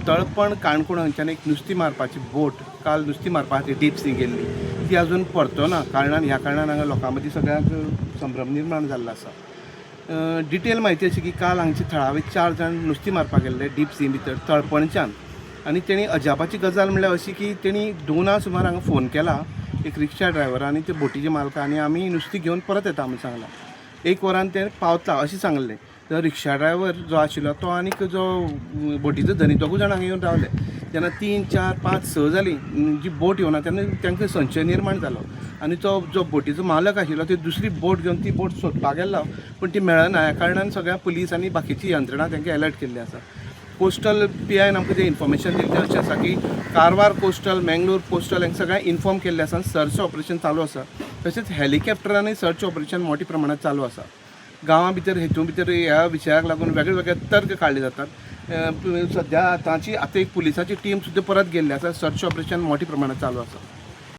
तळपण काणकोण हांगच्यान एक नुस्तीं मारपाची बोट काल नुस्तीं मारपा खातीर डीप सी गेल्ली, ती अजून परतो ना. कारणान ह्या कारणान हांगा लोकां मदीं सगळ्यांक संभ्रम निर्माण जाल्लो आसा. डिटेल म्हायती अशी की काल हांगचे थळावे 4 जाण नुस्तीं मारपाक गेल्ले डीप सी भितर तळपणच्यान आनी तेणी अजापाची गजाल म्हणल्यार अशी की तेणी 2 सुमार हांगा फोन केला एक रिक्षा ड्रायव्हर आनी ते बोटीचे मालका आनी आमी नुस्तीं घेवन परत येता म्हूण सांगलां. 1 वरान ते पावता अशें सांगलें. तो रिक्षा ड्रायव्हर जो आशिल्लो तो आनीक जो बोटीचो धनी दोगूय जाण हांगा येवन रावले. जेन्ना 3, 4, 5, 6 जालीं, जी बोट येवना तेन्ना तांकां संशय निर्माण जालो आनी तो जो बोटीचो मालक आशिल्लो ती दुसरी बोट घेवन ती बोट सोदपाक गेल्लो, पूण ती मेळना. ह्या कारणान सगळ्या पुलीस आनी बाकीची यंत्रणा तांकां अलर्ट केल्ली आसा. कोस्टल PIन आमकां जें इन्फॉर्मेशन दिलें तें अशें आसा की कारवार कोस्टल, मेंगलोर कोस्टल हांकां सगळ्यांक इन्फॉर्म केल्लें आसा. सर्च ऑपरेशन चालू आसा. तशेंच हेलिकॉप्टरानूय सर्च ऑपरेशन मोठ्या प्रमाणात चालू आसा. गांवां भितर हेतून भितर ह्या विशयाक लागून वेगळे वेगळे तर्क काडले जातात. सद्या आतांची आतां एक पुलिसाची टीम सुद्दां परत गेल्ली आसा. सर्च ऑपरेशन मोठ्या प्रमाणात चालू आसा.